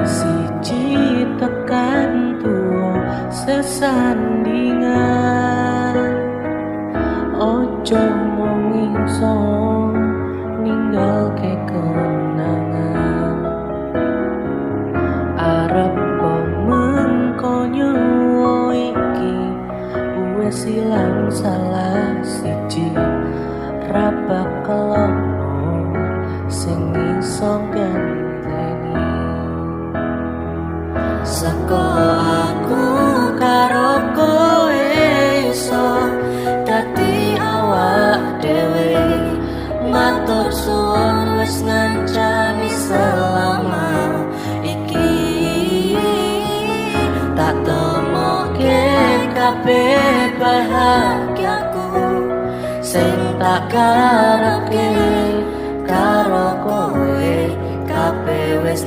Siji tekan tuwa sesandingan. Ojo mung iso ninggalke kenangan. Arep mengko nyawa iki wis ilang salah siji, ra bakal ono sing iso ganteni. Seko aku karo kowe iso dadi awak dhewe. Matur suwun wis ngancani selama iki. Tak temoke kabeh bahagiaku sing tak karepke karo kowe kabeh wis.